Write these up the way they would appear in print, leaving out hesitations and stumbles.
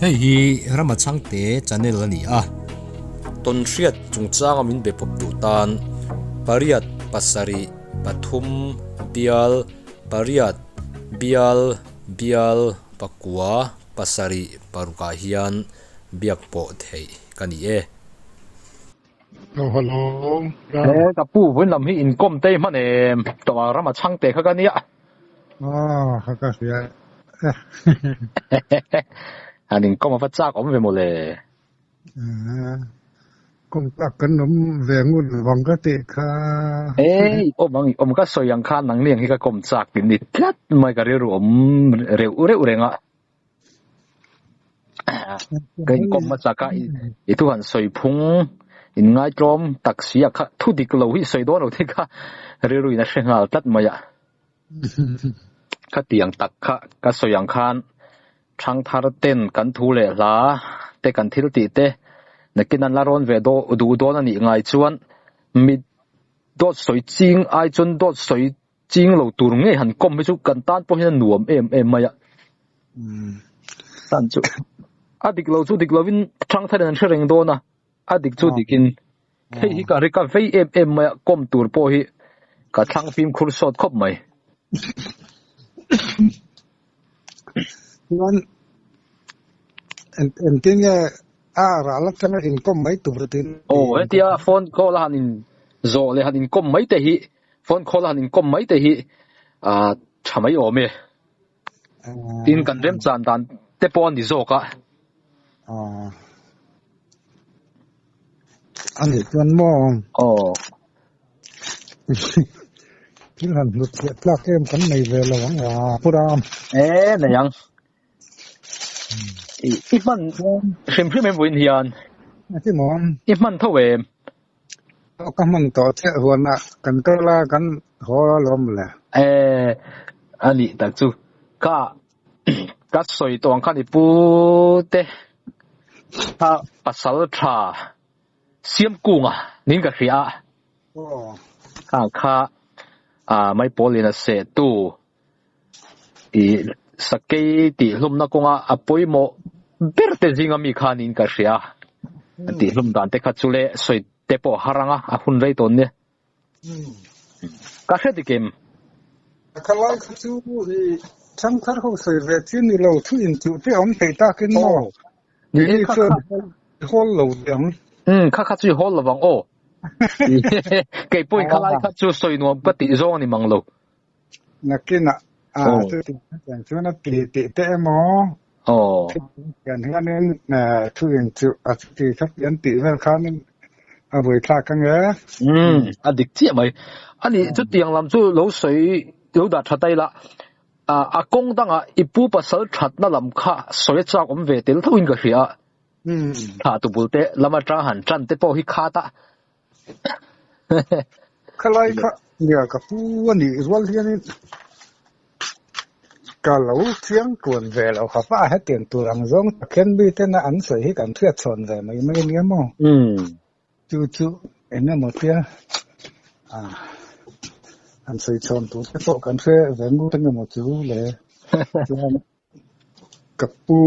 Hei hi Rama Chhangte channel a ni a, tawnhriat chungchanga min be pawp duh tan pariat pasarih pathum bial pariat bial bial pakua pasarih parukah hian biak pawh theih ka ni e. Hello hello. He ka pu vawiin lam hi inkawm te hman em tawh ang Rama Chhangte kha ka nia. Aw ka ka hria e. Han inkawm a va chak awm ve mawle. Kawm tak kan awm ve ngut vang ka tih kha. Ei awm ang awm ka sawi ang khan nangni ang hi ka kawm chak tih ni tlat mai ka rilru awm reuh reuh reng a. Ka inkawm hmasa kha i thu han sawi phung in ngaitlawm tak si a kha thu dik lo hi sawi dawn lo te kha rilru in a hre nghal tlat mai a. Khatiang tak kha ka sawi ang khan thangthar ten kan thu leh hla te kan thil tih te nakin an la rawn ve duh dawn a nih ngai chuan mi dawt sawi ching ai chuan dawt sawi Ching lo tur ngei han kawm hi chu kan tan pawh hian a nuam em em mai a. Tan chu a dik lo chu dik lovin thang tharin an hre reng dawn a, a dik chu dikin hei hi ka ri ka vei em em mai a, kawm tur pawh hi ka thlang fimkhur sawt khawp mai. Chuan engtin nge a ral atanga inkawm mai tur tin? Aw hetia phone call a han in zawh leh han inkawm mai te hi Phone call a han inkawm mai te hi ah tha mai awm e. Tin kan remchan dan te pawh a ni zawk a. A nih chuan maw? Aw. Thil han hlut chhiah tlak em kan nei ve lo ang a Pu Ram. E nei ang. I hman hrim hrim em vawiin hian? I hman tho em? Ka hman tawh chiah huanah kan kal a, kan haw alawm le. E, a nih tak chu. Ka ka sawi tawh ang khan i pu te kha pasal tha Siamkunga niin ka hria a. Kha kha a maipawl in a seh tu i sakei tih hlumna kawnga a pawimawh ber te zinga mi kha niin ka hria. A tih hlum dan te kha chu le sawi te pawh a har ang a, a hun rei tawn nia. Ka hre dik em? Ka lai kha chu i thangthar ho sawi ve chi ni lo, thu inchuh te awm thei takin maw? Ni e kha kha. I hawl lo teh ang. Umm kha kha chu i hawl lovang aw. Kei pawhin kha lai kha chu sawi nuam ka tih zawng a ni mang lo. Nakinah a chuti chuan chuan a ti tih te emaw thian hianin thu in chu a chuti kha an tih vel khanin a vui thlak ang e. Umm a dik chiah mai. Ani chutiang lam chu lo sawi lo dah tha ta ila a kawng dangah i pu pasal thatna lam kha sawi a chak awm ve tel tho in ka hria a. Thla tubul te lam atang han tan te pawh hi khat a. Khalai kha nia ka pu a nih rual hianin ka lo chiang kuan ve lo kha pa hetiang tur ang zawng tak hian mi tena an sawi hi kan hriat chhawn ve mai mai a nia maw? Chu chu eng emaw tia han sawi chhawn tur te pawh kan hre ve ngut eng emaw chu le chuan Ka pu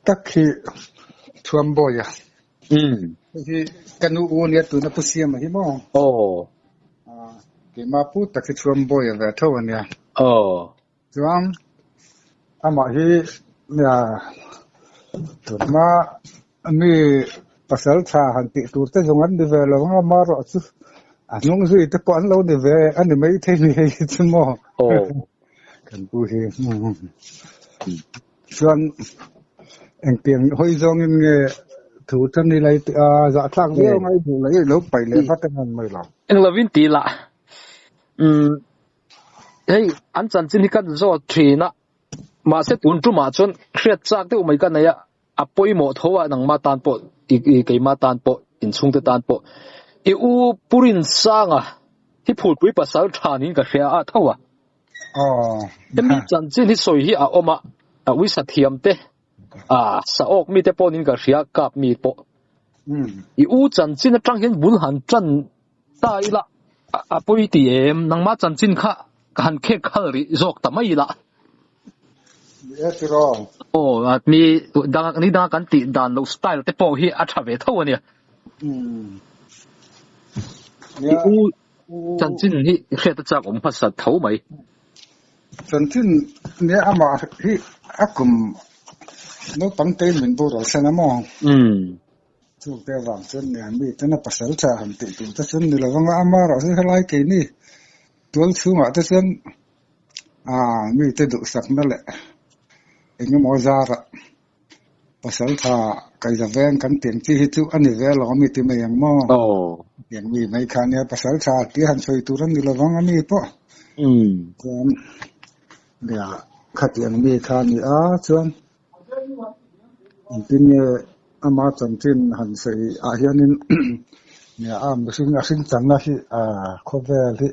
tak hi Thuambawi a. Hei hi ka nu u ania tuna Pu Siama hi maw? Aw. Keimah pu tak hi Thuambawi a ve tho ania. Aw. Chuan amah hi nia tunhma mi pasal tha han tih tur te zawng an ni ve lo ang a, amaherawh chu a hnung zui te pawh an lo ni ve a ni maithei ni hei hi chu maw? Aw. Kan pu hi chuan engtiang hawi zawngin nge thu tan ni lai tih a zahthlak viau ngai duh leh lo paih leh vat a ngan mai lo. Eng lovin ti lah umm hei an chanchin hi kan zawt thin a mahse tun tumah chuan hriat chak deuh mai ka nei a a pawimawh tho a nangmah tan pawh i keimah tan pawh inchhungte tan pawh i u Purinsanga hi phulpui pasal tha niin ka hria a tho a. Hemi chanchin hi sawi hi a awm a, a uisa thiam te, a sa awk mite pawh niin ka hria kap mi pawh. I u chanchin atang hian bul han tan ta ila a pawi ti em nangmah chanchin kha ka han khek khal rih zawk ta mai ila. Ni e tiraw? Aw mi dang ni danga kan tih dan loh style te pawh hi a tha ve tho a nia. Umm. I Nia u u chanchin hi hriat a chak awm hmasa tho mai. Chanchin nia amah hi a kum naupang te in min boral san a maw? Umm. Chungte avang chuan nia mi ten a pasal tha han tih tur te chuan ni lovang a, ama erawh chu helai keini tual chhungah te chuan Aaa mite duhsakna leh eng emaw zarah pasal tha kaiza veng kan tih ang chi hi chu a ni ve alawm a mi ti mai ang maw? Tiang mi mai kha nia pasal tha tia han sawi tur a ni lovang a mi pawh. Chuan nia khatiang mi kha a ni a chuan engtin nge ama chanchin han sawi ah hianin nia a mihring a hring changna hi aa khawvel hi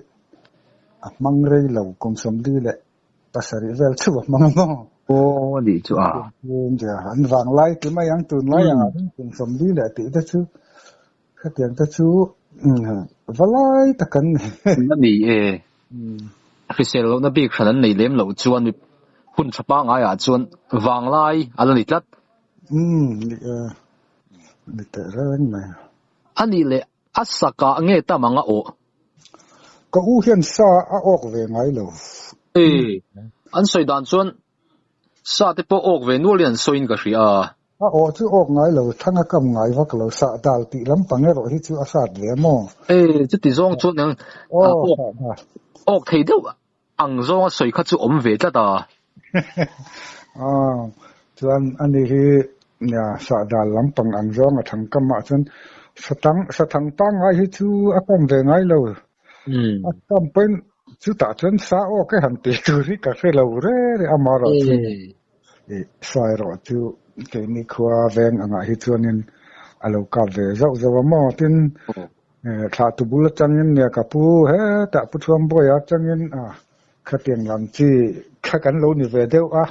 A hmang rei lo, kum 47 vel chauh a hmang a maw? Aw a nih chu a. An vanglai ti mai ang, tunlai angah hian kum 40 leh tih te chu hetiang te chu va lai tak an ni. A ni e. Hrisel lohna bik hran an nei lem loh chuan mi hun tha pangaiah chuan vanglai a la ni tlat. Umm ni e, ni teh reng mai. A nih leh a sakah nge tam ang a awh? Ka u hian sa a awk ve ngai lo. E, an sawi dan chuan sa te pawh awk ve nualin an sawiin ka hria a. A awh chu awk ngai lo, thang a kam ngai vak lo, sah dal tih lampang erawh hi chu a hrat ve a maw? E, chuti zawng chuan eng awk thei deuh ang zawnga sawi kha chu awm ve tlat a. Aw, chuan ani hi nia sahdal lampang ang zawnga thang kam ah chuan satang sathang pangngai hi chu a kam ve ngai lo. A kam pawhin chutah chuan sa awk e han tih tur hi ka hre lo re re a amaherawhchu i sa erawh chu keini khua veng angah hi chuanin a lo kap ve zauh zauh a maw tin Thlah tu bul atangin nia ka pu hetah Pu Thuambawi atangin khatiang lam chi kha kan lo ni ve deuh a.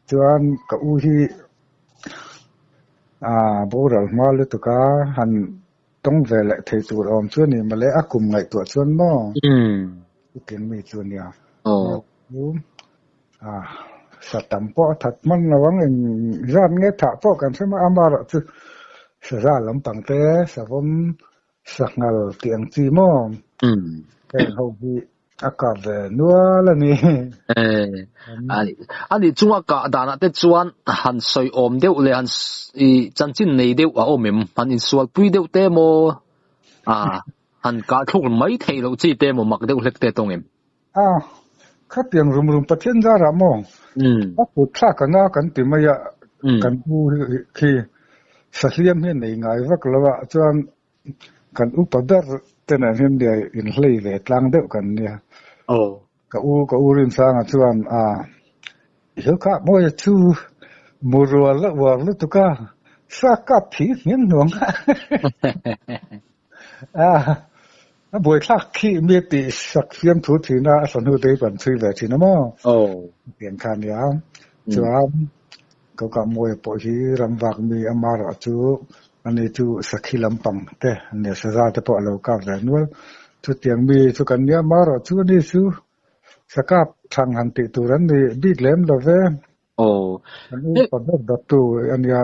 Chuan ka u hi boral hma lutuk a, han tawng ve leh thei tur a awm chu a ni mawle, a kum ngaihtuah chuan maw chutiang mi chu a nia. Sa tam pawh a that hman lo ang, eng zat nge thah pawh kan hre mai a, amaherawh chu saza lampang te, savawm, sanghal tih ang chi maw heng ho hi a kap ve nual a ni. A nih chunga kah danah te chuan han sawi awm deuh leh han chanchin nei deuh a awm em? Han insualpui deuh te maw? Han kah thluk mai theih loh chi te maw mak deuh hlek te tawng em? A, khatiang rum rum Pathian zarah maw? A kut thlak ang a kan ti mai a, kan u khi sahliam hi a nei ngai vak lo a, chuan kan upa ber te nen hian nia inhlei ve tlang deuh kan nia. Ka u ka u Rinsanga chuan a, Hil kha mawi chu murual a uar lutuk a, sa kap thi hniam hnuang a. A, a buaithlak khi mi a tih sak fiam thu thin a, a sahnu te hi kan chhui ve thin a maw? Tiang kha a nia. Chuan Kokah Mawia pawh hi ramvak mi amaherawh chu ani chu sakhi lampang te nia saza te pawh a lo kap ve nual. Chutiang mi chu kan nia amaherawh chu ani chu sakap thlang han tih tur an ni bik lem lo ve. Kan upa ber dawttu a nia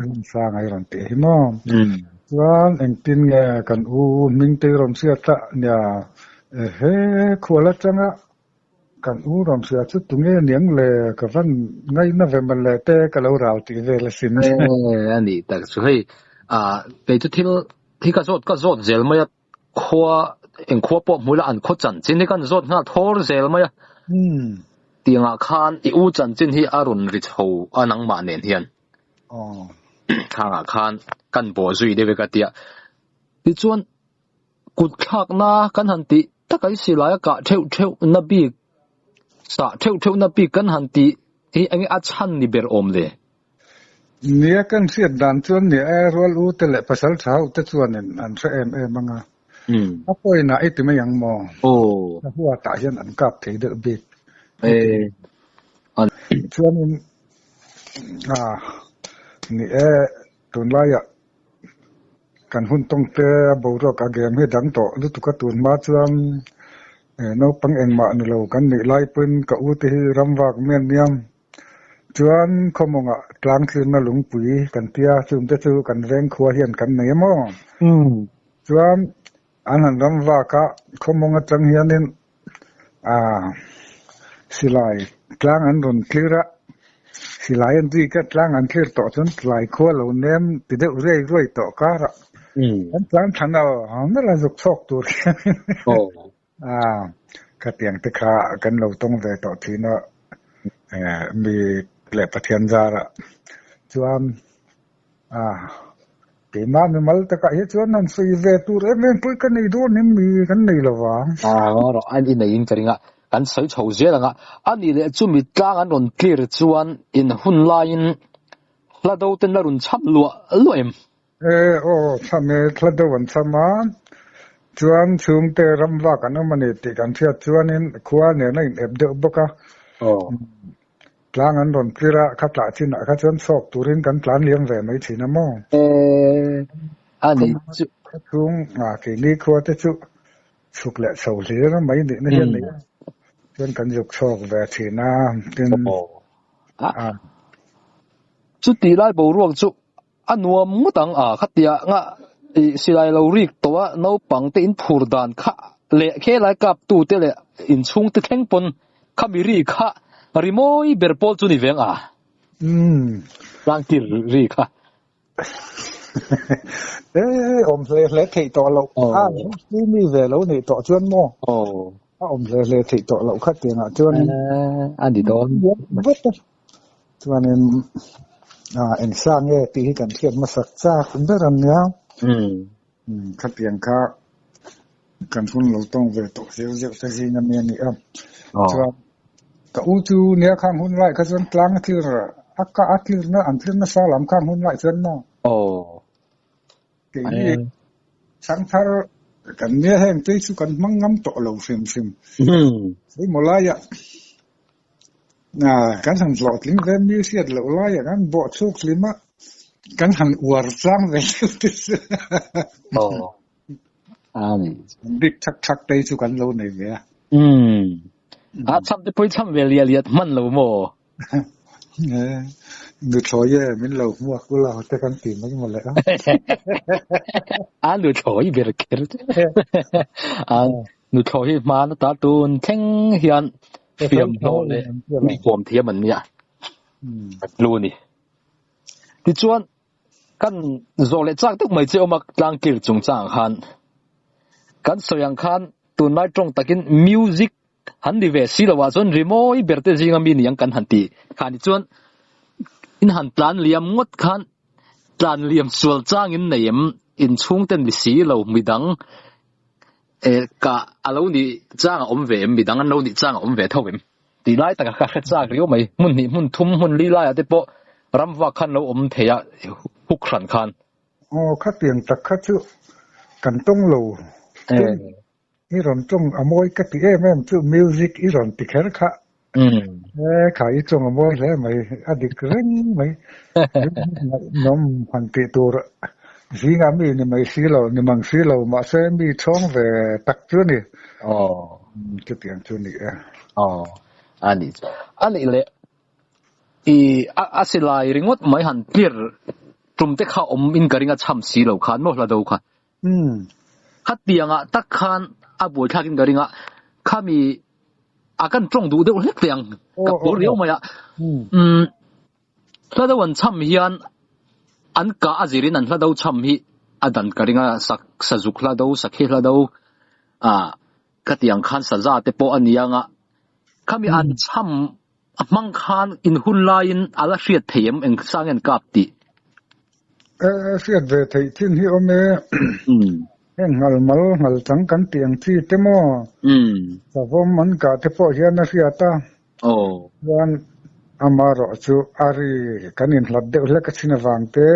Rinsanga i rawn tih hi maw? Chuan engtin nge kan u hming te i rawn hriat a nia ehe khual atanga kan u rawn hria chu tunge niang le ka van ngaina ve mawle te ka lo rau tih vel asin. A nih tak chu hei kei chu thil hi ka zawt ka zawt zel mai a. Khua eng khua pawh hmu ila an khaw chanchin hi kan zawt nghal thawr zel mai a. Tiangah khan i u chanchin hi a rawn ri chho a nangmah nen hian. Thangah khan kan bawh zui deuh e ka tia. Tichuan kut thlakna kan han tih tak ai silai a kah theuh theuh na bik sah theuh theuh na bik kan han tih hi enge a chhan ni ber awm le? Nia kan hriat dan chuan nia e, rual u te leh pasal tha ho te chuanin an hre em em ang a. A pawina i ti mai ang maw? A huatah hian an kap thei deuh bik. Chuanin ni e, tunlaiah kan hun tawng te a boruak a game hi dang tawh lutuk a tun hma chuan. Naupang engmah ni lo kan nih lai pawhin ka u te hi ramvak mi an nia. Chuan khawmawngah tlang thlirna lungpui kan tia, chungte chu kan veng khua hian kan nei a maw? Chuan an han ramvak a, khawmawng atang hianin silai tlang an rawn tlir a, silai an rik a, tlang an thlir tawh chuan tlai khua lo nem ti deuh riai ruai tawh karah an tlan thlan a, nala zuk chhawk tur hian khatiang te kha kan lo tawng ve tawh thin a, mi leh Pathian zarah chuan Keimah mimal takah hi chuan han sawi ve tur em em pawh ka nei dawn em mi kan nei lo vang. Rawh an i neiin ka ring a, kan sawi chho zel ang a, a nih leh chumi tlang an rawn clear chuan in hun laiin hla do ten la rawn chham luah luah em? E aw chham e, hla do an chham a, chuan chhungte ram vak an awm a ni tih kan hriat chuanin khua nen a in ep deuh bawk a. Tlang an rawn tlir a, kha tlah chinah kha chuan chhawk turin kan tlan liam ve mai thin a maw? A ni chu. Khaw chhung keini khua te chu chhuk leh chho hlir mai nihna hian nei a, chuan kan zuk chhawk ve thin a, tin a. Chutih lai boruak chu a nuam ngawt ang a, khatia nga i silai lo rik tawh a, naupang te in phur dan kha leh khelai kap tu te leh inchhung te thleng pawn khami ri kha rimawi ber pawl chu ni veng a. Tlangtir ri kha. E awm hle hle theih tawh loh. A mi ve lo nih tawh chuan maw? A awm hle hle theih tawh loh kha tiangah chuan. A ni dawn. Chuanin eng sa nge tih hi kan hriat hmasak chak ber a nia. Khatiang kha kan hun lo tawng ve tawh zeuh zeuh te zing ami a ni a. Chuan ka u chu nia khang hun lai kha chuan tlang a tlir a ka a tlirna an tlir nasa lam khang hun lai chuan maw. Keini changthar kan nia heng te chu kan hmang ngam tawh lo hrim hrim. Hei maw laiah Kan han hlawhtling ve mi hriat loh laiah kan bawh chhuk hlim a, kan han uar tlang ve deuh te chu. Aw. A ni. Bik thak thak te chu kan lo nei ve a. Umm. A cham te pawh i cham ve liat liat hman lo maw? Nuthlawi e, min lo hmuak ula te kan ti mai mawle a. A nuthlawi ber kher. A Nuthlawi hi hman ata tun thleng hian fiam hlawh leh mi kawm thiam an nia. A tlu a ni. Tichuan, kan zawh leh chak deuh mai che awm a tlangkir chungchang khan kan sawi ang khan tunlai tawng takin music han ni ve si lo ah chuan rimawi ber te zinga mi ni ang kan han ti kha ni chuan in han tlan liam ngawt khan tlan liam sual changin nei em inchhung ten ni si lo midang Ka a lo nih chang a awm ve em? Midang an lo nih chang a awm ve tho em? Tih lai takah ka hre chak riau mai. Hmun hnih, hmun thum, hmun li laiah te pawh ramvak khan lo awm thei a, huk hran khan. Aw, khatiang tak kha chu kan tawng lo. Tin, i rawn tawng a mawi ka ti em em chu music i rawn ti kher kha. E, kha i tawng a mawi hle mai, a dik reng mai. Ngaihnawm han tih tur Zingah mi ni mai si lo, ni mang si lo, mahse mi chhawng ve tak chu a ni. Aw. Chutiang chu a ni e. Aw, a nih chu. A nih leh, i a a silai ringawt mai han clear tum te kha awm in ka ring a cham si lo khan maw hla do kha. Umm. Khatiangah tak khan a buaithlak in ka ring a, khami a kan tawng duh deuh hlek teh ang, ka phur riau mai a. Umm. Hla do an cham hian an kah a zirin an hla do cham hi a dan ka ring a, sak sazuk hla do, sakhi hla do ah khatiang khan saza te pawh a ni ang a, khami an cham a hmang khan in hun laiin a la hriat thei em eng sang nge an kap tih? E, hriat ve theih thin hi awm e. Heng nghal mal nghal chang kan tih ang chi te maw? Savawm an kah te pawh hian a hriat a. Chuan amarawh chu a ri kan inhlat deuh hlek a chin avang te,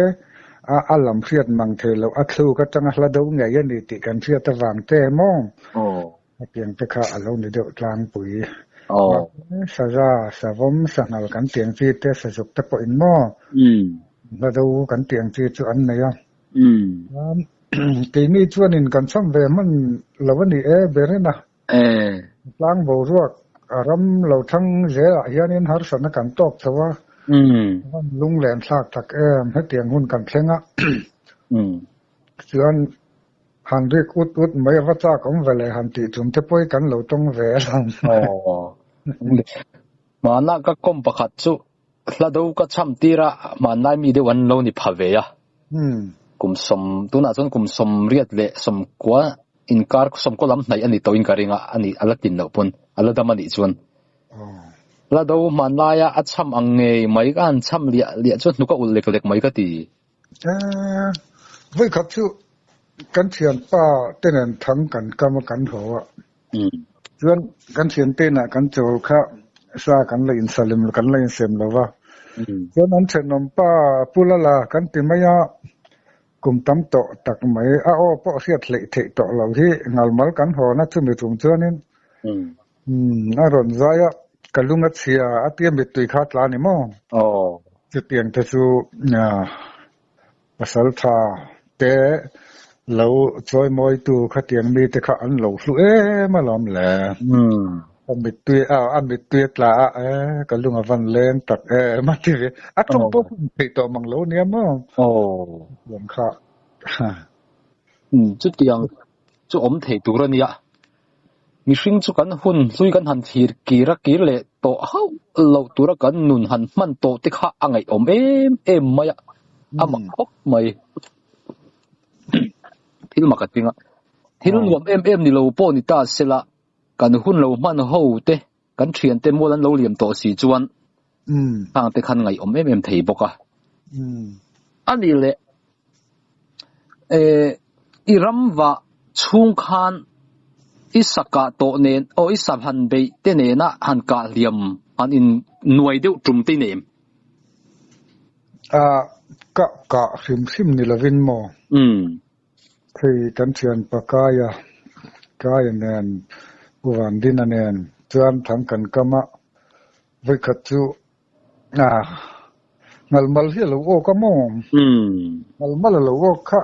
a a lam hriat mang thei loh a thluk atanga hla do ngei a ni tih kan hriat avang te maw? Hetiang te kha a lo ni deuh tlangpui. Mahse saza, savawm, sanghal kan tih ang chi te, sazuk te pawhin maw? Hla do kan tih ang chi chu an nei a. Chuan keini chuanin kan chham ve hman lo a ni e, Berina. Eh. Tlang boruak a ram lo thang zelah hianin harsatna kan tawk chho a. Van lunglen thlak tak em hetiang hun kan thleng a. Chuan han rik ut ut mai a va chak awm ve leh han tih chum te pawh hi kan lo tawng ve alawm. Aw. Hmana ka kawm pakhat chu hla do ka cham tir a, hmanlai mi deuh an lo ni pha ve a. Kum sawm, tunah chuan kum sawmriat leh sawmkua inkar sawmkaw lam hnaih a ni tawhin ka ring a, a ni a la tlin loh pawn a la dam a nih chuan. Hla do hmanlaia a cham ang ngei mai ka han cham liah liah chuan hnuk a ulh lek lek mai ka ti. Vawikhat chu kan thianpa te nen thang kan kam a kan haw a. Chuan kan thiante inah kan chawl kha sa kan la insalim kan la insem lo va. Chuan an thenawm pa Pu Lala kan ti mai a, kum tam tawh tak mai a aw pawh hriat hleih theih tawh lo hi ngalmal kan hawn a chumi tum chuanin a rawn zai a, ka lung a chhia a tia mittui kha tla a ni maw? Chutiang te chu Pasaltha te lo chawimawitu khatiang mite kha an lo hlu em alawm le. A mittui a a mittui a tla a e ka lung a van leng tak em a ti ve. A tawng pawh hun theih tawh mang lo nia maw. Tiang kha. Chutiang chu awm thei tur a nia. Mihring chu kan hun hlui kan han thlir kir a kir leh tawh hauh loh tura kan nun han hman tawh te kha a ngaihawm em em mai a, a mak khawp mai. Thil mak a tling a, thil nuam em em ni lo pawh ni ta sela kan hun lo hman ho te kan thiante mual an lo liam tawh si chuan hang te khan ngaihawm em em thei bawk a. A nih leh i ram vah chhung khan i sa kah tawh nen aw i sa han beih te nena han kah hliam han in nuai deuh tum te nem? A kah kah hrim hrim ni lovin maw? Hei kan thianpa Kaia, Kaia nen Pu Vandina nen chuan thang kan kam a, vawikhat chu Ngalmal hi a lo awk a maw? Ngalmal a lo awk kha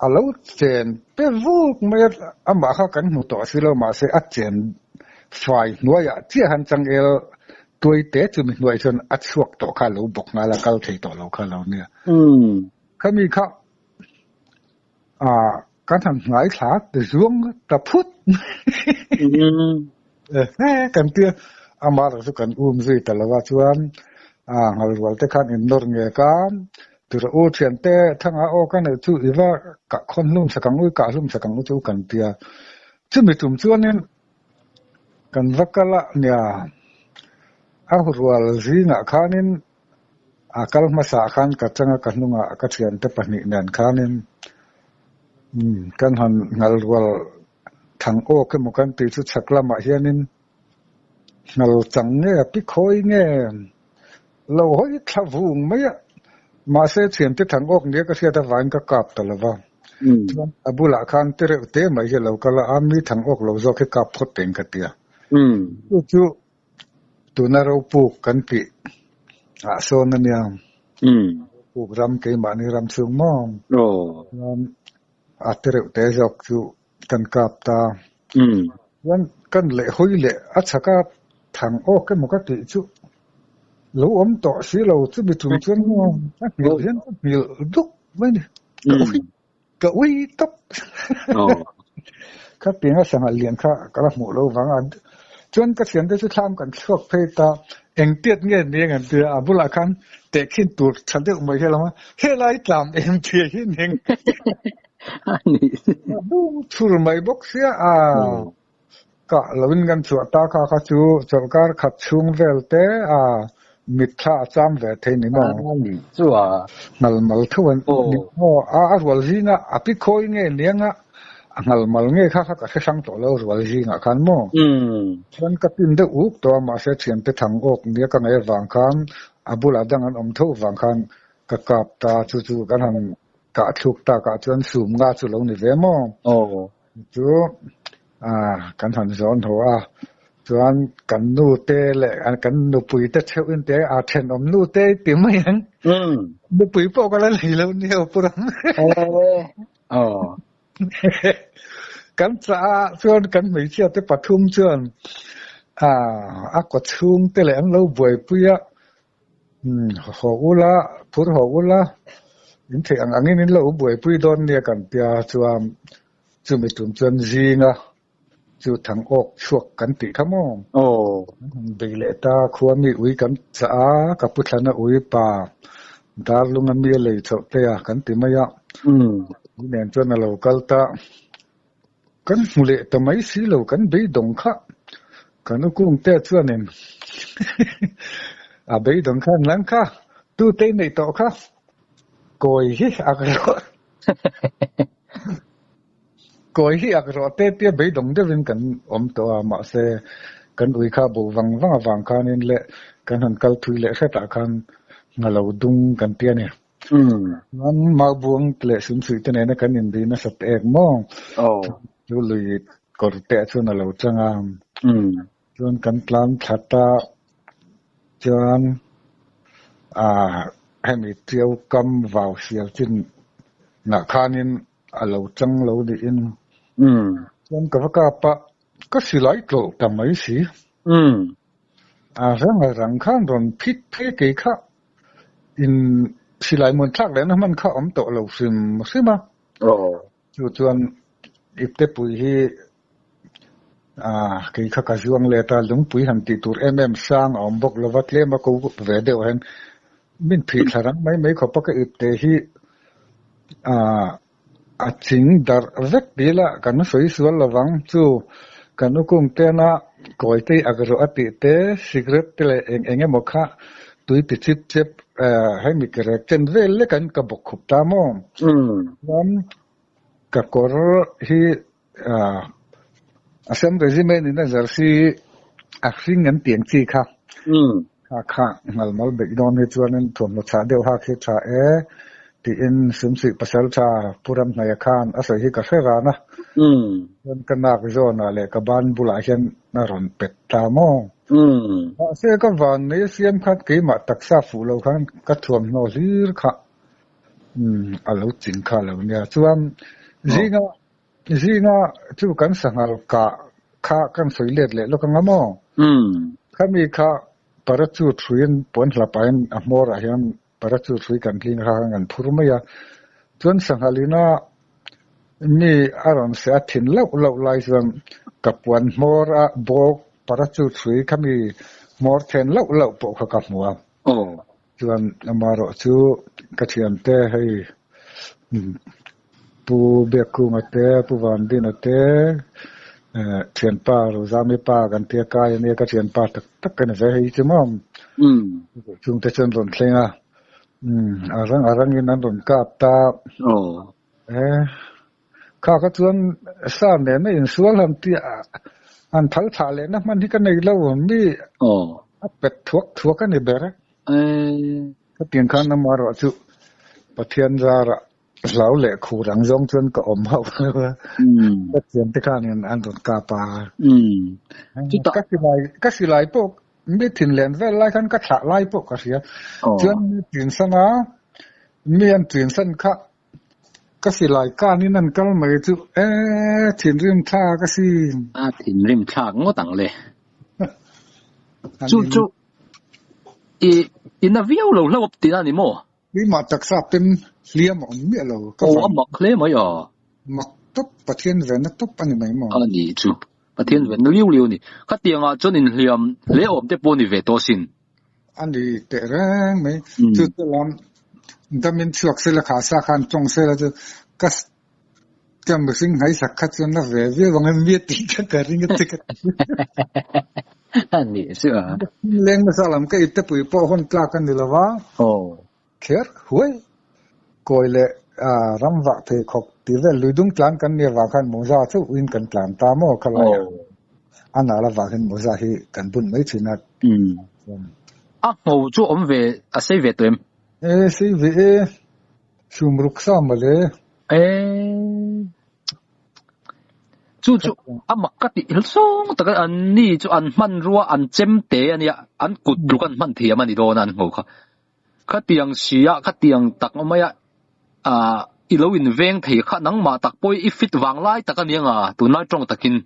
a lo chen pe vuk mai a, amah kha kan hmu tawh si lo mahse a chen fai hnuaiah chiah han changel tuai te chu mi hnuaiah chuan a chhuak tawh kha a lo bawk nghal a, kal thei tawh lo kha a lo nia. Khami kha kan han hngai thla zuang ta phut kan tia amah erawh chu kan um zui ta lo a chuan nghal rual te khan in nawr nge ka tura u thian te thanga aw ka neih chu i va kah khawn hlum sak ang u i kah hlum sak ang u chu kan tia chumi tum chuanin kan va kal a nia a rual zingah khanin A kal hmasa khan ka changa ka hnungah ka thiante pahnih nen khanin kan han nghal rual thang awk emaw kan tih chu chhak lamah hianin nghal chang nge a pi khawi nge lo hawi thla vung mai a, mahse thiante thang awk nia ka hriat avangin ka kap ta lo va, chuan a bulah khan ti reuh te mai hi a lo kal a, a mi thang awk lo zawk hi kap phawt teng ka ti a, chu chu Tuna ropuk kan tih ah sawn a nia. Ropuk ram keimahni ram chhung maw? Chuan a ti reuh te zawk chu kan kap ta. Chuan kan leh hawi leh a chhak a thang awk emaw ka tih chu lo awm tawh si lo chumi chung chuan maw a hmilh hian ka hmilh duk mai ni. Ka ui ka ui tawp. Kha pianga sangha lian kha ka la hmuh lo vang a, chuan ka thiante chu thlam kan chhuak phei ta, engtiat nge ni ang an ti a, a bulah khan tehkhin tur tha deuh mai hi a lang a, helai tlam em tia hi ni ang a bung thur mai bawk sia a, kah loin kan chhuah ta kha kha chu chawlhkar khat chhung vel te a mitthla a cham ve thei ni maw? Nghal mal tho an ni maw? A rual zinga a pi khawi nge niang a, a nghal mal nge kha kha ka hre hrang tawh lo rual zingah khan maw? Chuan ka pin deuh uk tawh a, mahse thiante thang awk nia ka ngaih avang khan a bulah dang an awm tho vang khan ka kap ta, chu chu kan han kah thluk takah chuan sum nga chu lo ni ve maw? Chu kan han zawn haw a, chuan kan nu te leh kan nupui te theuh in te a thenawm nu te ti mai ang. Nupui pawh ka la nei lo nia pu Ram. Kan chah a chuan kan hmeichhia te pathum chuan a kawchhung te leh an lo buaipui a, haw ula, phur haw ula, in theih ang angin in lo buaipui dawn nia kan tia chuan chumi tum chuan zinga chu thang awk chhuak kan tih kha maw? Aw. Bei leh ta khua mi ui kan chah a, ka pu thlana ui pa darlunga mi a lei chhoh te a kan ti mai a. Ui nen chuan a lo kal ta. Kan hmu leh ta mai si lo kan beidawng kha. Kan ukung te chuanin a beidawng khan lang kha tute neih tawh kha kawi hi a rawh. Kawi hi ak rawh te tia beidawng deuhin kan awm tawh a, mahse kan ui kha bo vang vang avang khanin leh kan han kal thui leh hretah khan hna lo dung kan ti a ni. Chuan Maubuang leh Sumsuih te nena kan inri nasat ek maw? Chu lui kawr te chuan a lo chang a. Chuan kan tlan thlat a, chuan hemi Tiau kam vau sial chin nah khanin a lo chang lo niin chuan ka va kap a, ka silai tlawlh ta mai si. A rang a rang khan rawn phit phei kei kha in silai mun thlak lehna hman kha awm tawh lo hrim hrim a. Chu chuan iptepui hi kei kha ka zuang let a, lungpui han tih tur em em sang a awm bawk lova, tlem a ko ve deuh hian min phih thla rang mai mai khawp a, ka ipte hi a ching darh vek ti ila kan sawi sual lovang chu kan ukung tena kawi te ak rawh a tih te, cigarette te leh eng eng emaw kha tui ti chip chep hemi ke rek chen vel lek an ka bawk khup ta maw? Chuan ka kawr hi Assam Regiment in a jersey a hring an tiang chi kha kha kha ngalmal beih dawn hi chuanin thuamhnaw chhah deuh hak hi tha e tiin Sumsuih pasal tha Pu Ramhnaia khan a sawi hi ka hre ran a. Chuan ka nak zawnah leh ka ban bulah hian a rawn pet ta maw? Mahse ka van nei a siam khan keimah taksa fuh lo khan ka thuamhnaw hlir kha a lo ching kha lo nia. Chuan zinga zinga chu kan sanghal kah kha kan sawi let leh lawk anga maw? Khami kha parachute hruiin puan hlapah hian a hmawrah hian parachute hrui kan hling kha kan phur mai a. Chuan sanghal ina Mi a rawn se a thin loh loh lai chuan ka puan hmawr a bawk parachute hrui kha mi hmawr then loh loh pawh kha ka hmu a. Chuan amaherawh chu ka thiante hei Pu Biakkunga te, Pu Vandina te, thianpa Rozami pa kan tia kai ania ka thianpa tak tak ka ni ve hei chu maw. Chungte chuan rawn thleng a, a rang a rangin an rawn kap ta. E, kha kha chuan sa nena insual han ti an thal thlah lehna hman hi ka nei lo mi a pet thuak thuak a ni ber e. Hetiang khan amaherawh chu Pathian zarah hlau leh khur ang zawng chuan ka awm hauh lo a. Pathian te khanin an rawn kap a. Ka silai ka silai pawh mi thin len vel lai khan ka thlah lai pawh ka hria. Chuan mi tinsan a mi an tinsan kha Ka silai kanin an kal mai chu e, thinrim thlak a sin. A thinrim thlak ngawt ang le. Chu chu i i na viau lo hlauh tihna a ni maw? Keimah taksa pem hliam a awm miah lo. Aw a mak hle mai a. Mak tawp, Pathian venna tawp a ni mai maw? A ni chu, Pathian venna liu liu a ni. Khatiangah chuan inhliam hle awm te pawh a ni ve tawh asin. A ni teh reng mai. Chu chu lam damin chhuak sela kha sa khan tawng sela chu ka ka mihring hnaihsak kha chuan na ve viau ang em mi tih kha ka ring a che ka ti. A ni chu a. Leng nasa lam ka ipte pui pawh hawn tlak a ni lo va. Kher huai kawi leh ram vah pheikhawk tih vel lui dung tlan kan nia vang khan mawza chauh in kan tlan ta maw khalai ah a nal avang hian mawza hi kan bun mai thin a. A ngho chu awm ve a sei ve tawh em? E sei ve e, sum ruk sa mawle. E chu chu a mak ka tih hil sawng tak a an ni chu an hmanrua an chem te a nia an kut tluk an hman thiam a ni dawn a an ngho kha. Khatiang sia, khatiang tak maia ah. i lo in veng thei kha nangmah tak pawh i fit vang lai tak a ni anga tunlai tawng takin.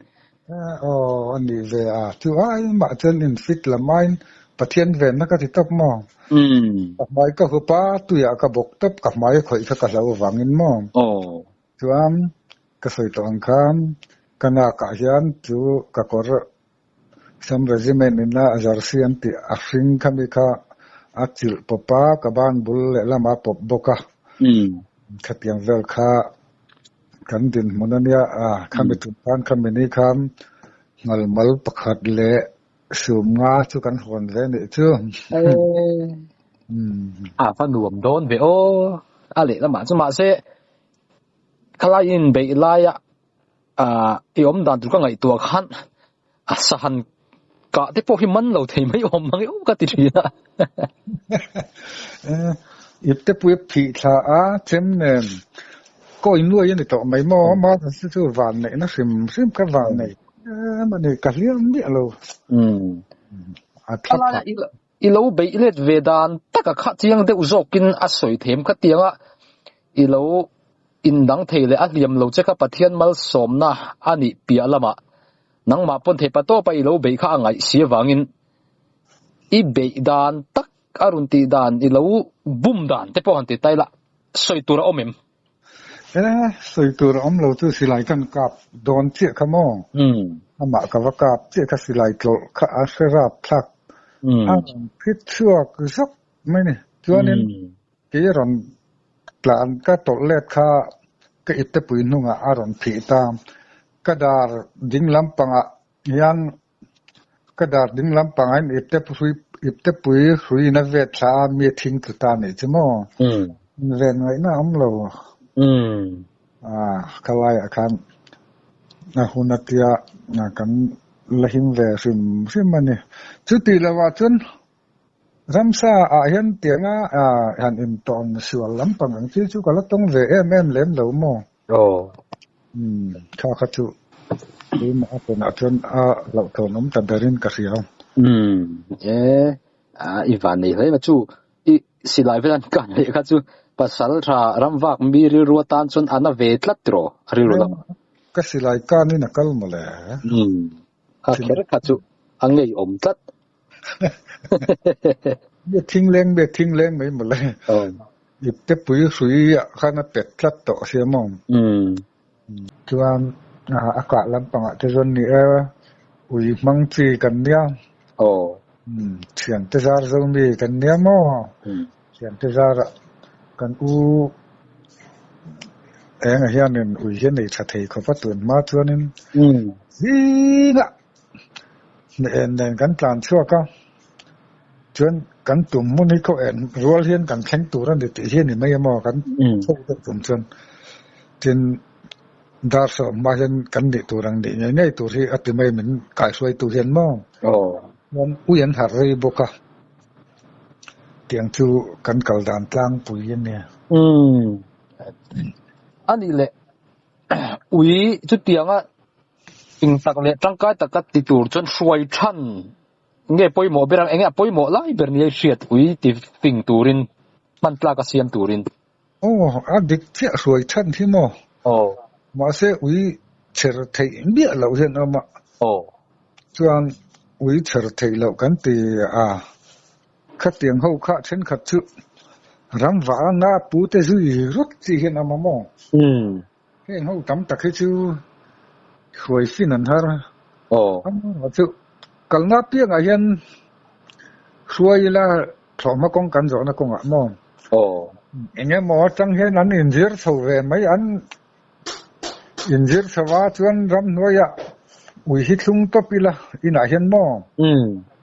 Aw a ni ve a, chu ai mah chuan in fit lam aiin Pathian venna ka ti tawp maw? Ka hmai ka hup a, tuiah ka bawk tawp, ka hmai a khawih kha ka hlau avangin maw? Chuan ka sawi tawh ang khan ka nakah hian chu ka kawr Sam Regiment ina a jersey an tih a hring khami kha a chilh pawp a, ka ban bul lehlamah a pawp bawk a. Khatiang vel kha kan dinhmun a nia, khami tum khan khami ni khan ngalmal pakhat leh sum nga chu kan hawn ve nih chu. A va nuam dawn ve aw, a lehlamah chu mahse khalai inbeih laia Ah, i awm dan tur ka ngaihtuah khan a sahan kah te pawh hi man lo thei mai awm mang emaw ka ti thin a. Eh, ipte pui phih thla a chem nen kawi nuai a ni tawh mai maw? Ama chu chu van neihna hrim hrim ka van nei em a ni, ka hliam miah lo. A thla phah. I lo beih let ve dan taka kha chiang deuh zawkin a sawi them kha tianga i lo indang thei leh a hliam lo che kha Pathian malsawmna a nih piah lamah nangmah pawn thei pa tawpa i lo beih kha a ngaih si avangin i beih dan tak a rawn tih dan i lo bum dan te pawh han ti ta ila sawi tur a awm em? E, sawi tur a awm lo chu silai kan kap dawn chiah kha maw? Amah ka va kap chiah kha silai tlawlh kha a hre rap thlak a rawn phit chhuak zawk mai ni. Chuanin kei a rawn tlan ka tawlh let kha ka iptepui hnungah a rawn phih ta. Ka dar ding lampangah hian Ka dar ding lampang ah in iptepui hrui in a vet thla a mi a thing tlu ta nih chu maw? Ven ngaihna a awm lo. Ka laiah khan a hun a tia kan la him ve hrim hrim a ni. Chuti lo ah chuan ramsa ah hian tianga han intawn sual lampang ang chi chu ka la tawng ve em em lem lo maw? Aw. Umm, kha kha chu keimah a tawnah chuan a hlauhthawn awm ta berin ka hria. Umm, e, i van nei hle mai chu i silai vel an kan leh kha chu pasal tha ramvak mi rilru atan chuan a na ve tlat tiraw a rilru lamah. Ka silai kanin a kal mawle. Umm, kha kher kha chu a ngeiawm tlat. Mi a thing leng, mi a thing leng mai mawle. Ipte pui hrui ah khan a pet tlat tawh sia maw? Chuan a kah lampangah te chuan ni e, ui hmang chi kan nia. Thiante zar zo mi kan nia maw? Thiante zarah kan u enga hianin ui hi a nei tha thei khawp a tun hma chuanin zingah En nen kan tlan chhuak a, chuan kan tum hmun hi khaw en rual hian kan thleng tur a ni tih hi a ni mai emaw kan chho deuh tum chuan tin dar sawm hma hian kan nih tur ang nih ngei ngei tur hi a ti mai min kaihruaitu hian maw chuan ui an harh rei bawk a, tiang chu kan kal dan tlangpui a nia. A nih leh ui chutianga Eng tak leh tangkai taka ti tur chuan hruai than nge pawimawh ber ang, enge a pawimawh lai ber nia i hriat ui ti fing turin, hman tlak a siam turin. Aw, a dik chiah hruai than hi maw? Aw. Mahse ui chher theih miah loh hian awm a. Aw. Chuan ui chher theih loh kan ti a, khatiang ho kha thenkhat chu ramvah anga pute zui rawt chi hian awm a maw? Umm. Heng ho tam tak hi chu hruai fin an har a. Amaherawh chu kalna apiangah hian hruai ila thlawhhma kawng kan zawhna kawngah maw? Eng emaw atang hian an inzir chho ve mai, an inzir chho a chuan ramhnuaiah ui hi thlung tawp ila inah hian maw?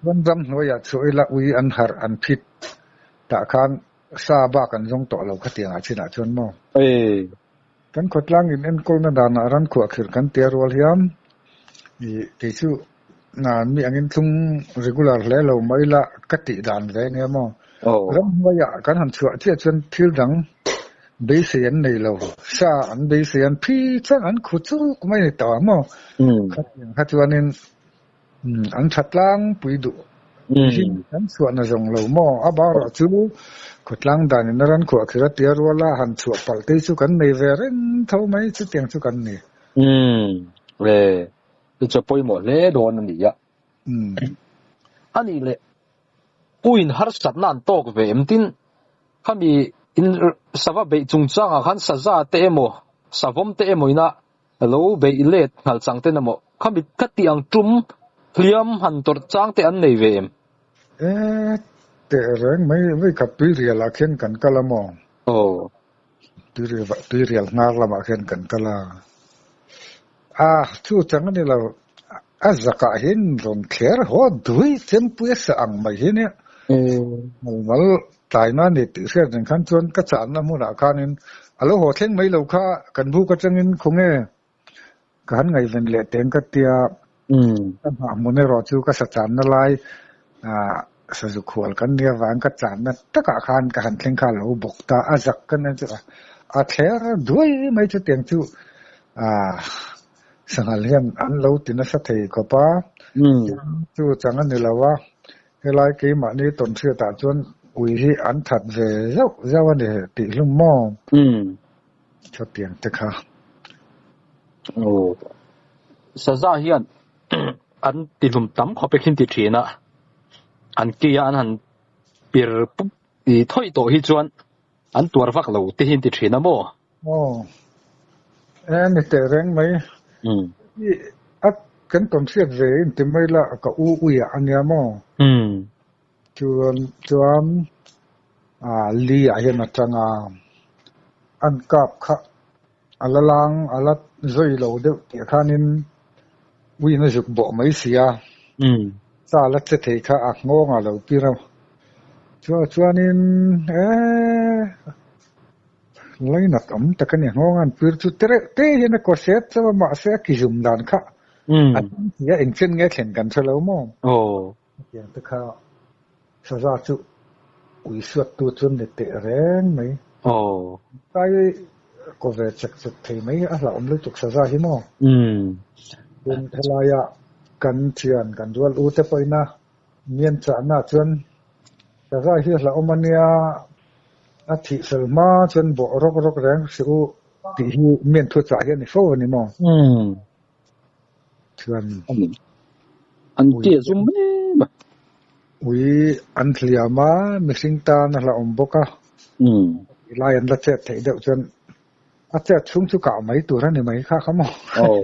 Chuan ramhnuaiah chhuah ila ui an harh an phit tah khan sa bak an zawng tawh lo khatiangah chinah chuan maw? Kan khawtlang in enkawlna danah ran khuahkhirh kan tia rual hian ih kei chu mi angin thlung regular hle lo mai la ka tih dan ve ania maw. Ramhnuaiah kan han chhuah chiah chuan thil dang beisei an nei lo, sa an beisei an phi chuan an khu chuk mai a ni tawh ang maw. Khatiang kha chuanin an tha tlangpui duh hi an chhuahna zawng lo maw. A bakrawh chu Khawtlang dan in a ran khuah khir a tia rual a, han chhuah palh te hi chu kan nei ve reng tho mai, chutiang chu kan ni. Umm, le, chu chu a pawimawh hle dawn a ni a. Umm. A nih leh, Puin harsatna an tawk ve em tin, khami in sava beih chungchangah khan saza te emaw, savawm te emaw ina lo beih let nghal chang ten emaw, khami ka tih ang tum hliam han tawrh chang te an nei ve em? E, teh reng mai, vawikhat tuirial ah khian kan kal a maw? Aw. Tuirial hnar lamah khian kan kal a. A, chu chang a ni lo, a zakah hian rawn thler haw dui chempui a sa ang mai hi nia. Mal tlaina a ni tih hriat reng khan chuan ka channa hmunah khanin a lo haw thleng mai lo kha kan buk atangin khawnge ka han ngaihven leh teng ka tia. Ka nghah hmun erawh chu ka sa channa lai sazu khual kan nia vang ka channa takah khan ka han thleng kha a lo bawk ta a zak ka nen chu a thler duai mai chutiang chu sanghal hian an lo ti nasa thei khawp a chu chang a ni lo a helai keimahni tawnhriatah chuan ui hi an that ve zauh zauh a ni tih hlum maw chutiang te kha. Aw saza hian an ti hlum tam khawp e khin ti thin a, an key a an han pir pup i thawih tawh hi chuan an tuar vak lo te hi an ti thin a maw? Aw, e ni teh reng mai. I a kan tawn hriat ve in ti mai la ka u uiah a nia maw? Chuan chuan li ah hian a tang a, an kap kha a la lang a la zawi lo deuh tih khanin uiin a zuk bawh mai si a, cha la che thei kha a nghawng a lo pir a, chuan chuanin eee lainat awm tak a ni, nghawng an pir chu tereuh te hian a kaw set chauh a mahse a ki zum dan kha a engchen nge thlen kan hre lo maw? Hetiang te kha saza chu ui suat tu chuan ni teh reng mai. Aw. Kai ko ve chek chek thei mai a hlauhawm lutuk saza hi maw? Tin helaia kan thian kan rual u te pawhin a mian chahna chuan saza hi a hlauhawm ania a thih fel hma chuan bawh rawk rawk reng hrih u tih hi mian thu chah hi a ni fo a ni maw? Chuan an tia zum em a. Ui an hliam a, mihring tan a hlauhawm bawk a. Lai an la chet theih deuh chuan a chet chhung chu kah mai tur a ni mai kha kha maw. Aw.